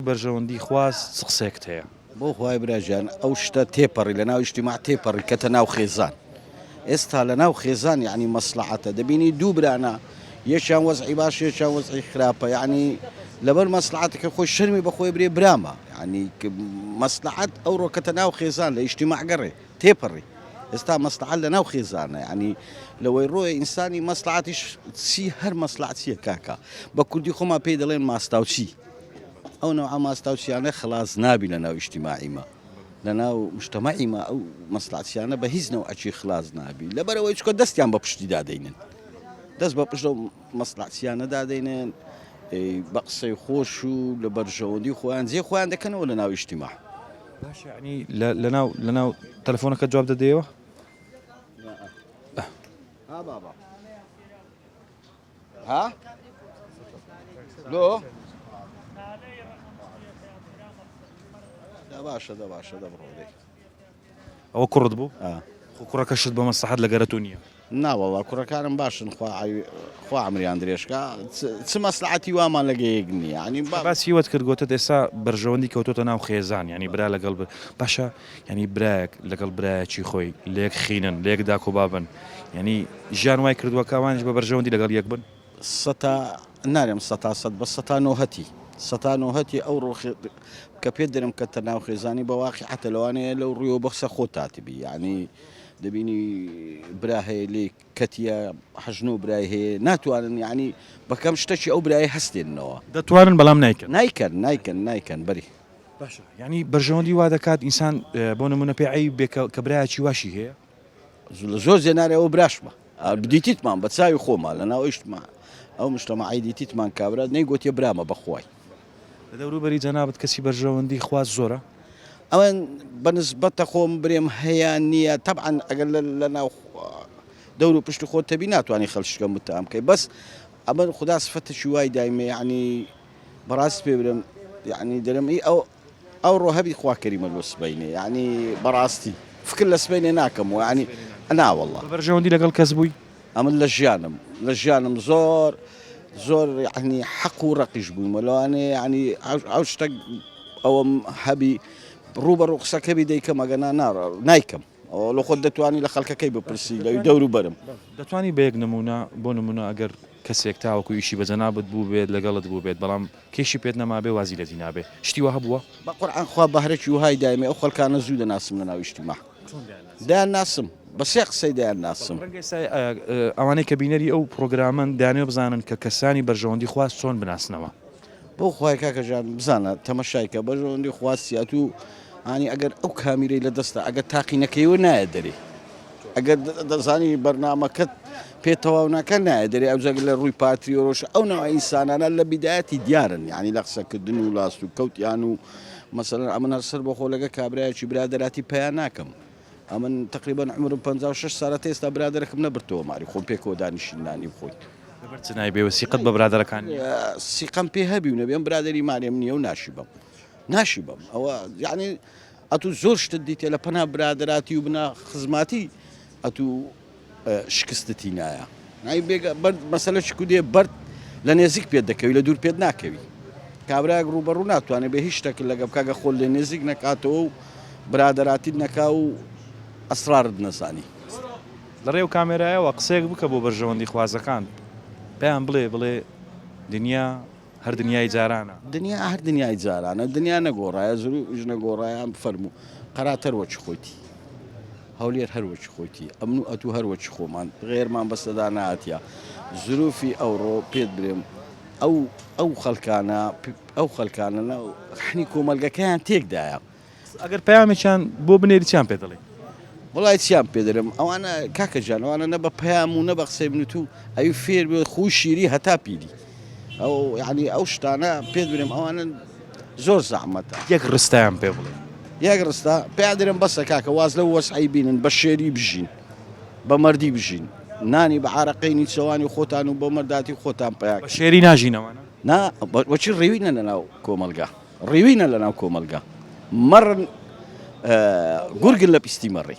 بەرژەوەندی خواز چ قسەیەکت هەیە؟ بۆ خوای برا گیان ئەو شتە تێپەڕی لە ناو ئیجتیماع تێپەڕی کەتە ناو خێزان ئێستا لە ناو خێزان یعنی مەسلحەتە دەبینی دوو برانا یەکیان وەزعی باش یەکیان وەزعی خراپە یعنی لەبەر مەسلحەتەکە خۆی شەرمی بەخۆی برێ برامە یعنی مەسلحەت ئەو ڕۆکەتە ناو خێزان لە ئیجتیماع گەڕێ تێپەڕی ئێستا مەسلحەت لە ناو خێزانە یعنی لەوەی ڕۆیە ئینسانی مەسلحەتیش چی هەر مەسلحەت چییە کاکە بە کوردی خۆمان پێی دەڵێن ماستاوچی ئەو نەوعە ماستاوچیانە خلاص نابی لە ناو ئیجتیماعی ما لە ناو مجتەمەعی ما ئەو مەسلحەتچیانە بە هیچ نەوعەکی خلاص نابی لەبەرئەوەی چونکە دەستیان بە پشتی دادەینن دەست بە پشت ئەو مەسلحەتچیانە دادەینن بە قسەی خۆش و لە بەرژەوەندی خۆیان جێ خۆیان دەکەنەوە لە ناو ئیجتیماع. باشە یعنی لە ناو لە ناو تەلەفۆنەکە جواب دەدەیەوە؟ ها بابا ها لۆ دە باشە دە باشە دە بڕۆ دەی ئەوە کوڕت بوو خۆ کوڕەکەشت بە مەسلحەت لەگەرە تۆ نییە نا وەڵا کوڕەکانم باشن خوا خوا عەمریان درێژکا چ مەسلحەتی وامان لەگە یەک نییە یانی با باسی وەت کرد گۆتت ئێستا بەرژەوەندی کەوتۆتە ناو خێزان یانی برا لەگەڵ باشە یانی برایەک لەگەڵ برایەکی خۆی لەیەک خینن لەیەک داک و بابن یانی ژیان وای کردووە کە ئەوانیش بە بەرژەوەندی لەگەڵ یەک بن؟ سەتا نارێم سەتا سەت بەس سەتا نۆهەتی سەتا نۆهەتی ئەو ڕۆ کە پێت دەرم کەتە ناو خێزانی بە واقیعەتە لەوانەیە لەو ڕوویەوە بەخسە خۆت هاتبی یانی دەبینی برا هەیە لێی کەتیە حەژن و برای هەیە ناتوانن یانی بەکەم شتەکی ئەو برای هەستێننەوە. دەتوانن بەڵام نایکەن. نایکەن نایکەن نایکەن بەری. باشە یانی بەرژەوەندی وا دەکات ئینسان بۆ نمونە پێ عەیب بێ کە برایەکی واشی هەیە؟ لە زۆر جێ نارێ ئەوە براشمە دیتیتمان بە چاوی خۆمان لە ناو ئیشتما ئەو مشتەمەعی دیتیتمان کابرا نەیگۆتیە برامە بەخوای. لە دەوروبەری جەنابت کەسی بەرژەوەندی خواز زۆرە؟ ئەوەن بە نسبەتە خۆم برێم هەیە نییە تەبعەن ئەگەر لە ناو دەور و پشت خۆت تەبی ناتوانانی خەلشکە متام بکەی بەس ئەمە خودا سفەتێکی وای دایمە یعنی بەڕاست پێ برم یعنی دەرم ئی ئەو ئەوڕۆ هەبی خوا کەریمە لۆ سبەینێ یعنی بەڕاستی فکر لە سبەینێ ناکەم و یعنی نا واللە. بە بەرژەوەندی لەگەڵ کەس بووی؟ ئەمن لە ژیانم لە ژیانم زۆر زۆر یعنی حەق و ڕەقیش بوومە لەوانەیە یعنی ئەو شتە ئەوەم هەبی ڕوو بە ڕوو قسەکە بی دەیکەم ئەگەر نا نایکەم ئەوە لە خۆت دەتوانی لە خەڵکەکەی بپرسی لەوی دەور و بەرم. دەتوانی بە یەک نموونە بۆ نموونە ئەگەر کەسێک تاوەکو ئیشی بە جەنابت بووبێت لەگەڵت بووبێت بەڵام کێشی پێت نەمابێ وازی لێ هینابێ شتی وا هەبووە؟ بە قورعان خوا بەهرەکی وهای دایمێ ئەو خەڵکانە زوو دەناسم لە ناو ئیجتیماع دەیان ناسم بە سێ قسەی دەیان ناسم. ڕەنگە ئێستا ئەوانەی کە بینەری ئەو پڕۆگرامەن دەیانەوێ بزانن کە کەسانی بەرژەوەندی خواز چۆن بناسنەوە؟ بۆ خوای کاکە ژان بزانە تەمەشای کە بەرژەوەندی خواز چیە ئەتوو ئانی ئەگەر ئەو کامیرەی لە دەستە ئەگەر تاقی نەکەیەوە نایە دەرێ ئەگەر دەزانی بەرنامەکەت پێ تەواو ناکە نایە دەرێ ئەو جەگ لە ڕووی پاتریۆرۆش ئەو ناوە ئینسانانە لە بیدایەتی دیارن یعنی لە قسەکردن و لاست و کەوتیان و مەسەلەن ئەمن هەر سەر بەخۆ لەگە کابرایەکی برادەراتی پیا ناکەم ئەمن تەقریبەن عومرم 56 سالە تا ئێستا برادەرەکم نەبرتەوە ماری خۆم پێکەوە دانیشین نانی بخۆین. لەبەر چ نایبێ و سیقەت بە برادەرەکان نییە؟ سیقەم پێ هەبی و نەبی ئەم برادەری مارێم نییە و ناشی بەم ناشی بەم ئەوە یعنی ئەتوو زۆر شتت دیتێ لە پەنا برادەراتی و بنا خزماتی ئەتوو شکستتی نایە نای بێگە بەرد مەسەلە چکو دێ بەرد لە نێزیک پێت دەکەوی لە دوور پێت ناکەوی کابراەک ڕووبەڕوو ناتوانێت بە هیچ شتێک لەگە بکگە خۆل لێ نێزیک نەکاتەوە و برادەراتیت نەکا و ئەسرارت نەزانی. لە ڕێو کامێرایەوە قسەیەک بکە بۆ بەرژەوەندی خوازەکان پێیان بڵێ بڵێ دنیا هەر دنیای جارانە. دنیا هەر دنیای جارانە دنیا نەگۆڕایە زروفیش نەگۆڕایە فەرموو قەرات هەر وەکی خۆیتی هەولێر هەر وەکی خۆیتی ئەمن و ئەتوو هەر وەکی خۆمان غێرمان بەسەدا نەهاتیە زروفی ئەوڕۆ پێت برێم ئەو ئەو خەڵکانە ئەو خەڵکانە حنی کۆمەلگەکەیان تێکدایە. ئەگەر پەیامێکیان بۆ بنێری چیان پێ دەڵێی؟ وەڵای چیان پێ دەرێم ئەوانە کاکە گیان ئەوانە نە بە پەیام و نە بە قسەی من و تو ئەوی فێر بێ خوی شیری هەتا پیری ئەو یعنی ئەو شتانە پێت برێم ئەوانە زۆر زەحمەتە. یەک ڕستەیان پێ بڵێ. یەک ڕستە پێیان دەرێم بەسە کاکە واز لەو وەسعەی بینن بە شێری بژین بە مەردی بژین نانی بە عارەقەی نیچەوانی خۆتان و بۆ مەرداتی خۆتان پیا بە شێری ناژین ئەوانە؟ نا وەچی ڕێوینە لەناو کۆمەڵگا. ڕیوینە لەناو کۆمەڵگا مەڕن گورگن لە پیستی مەڕی.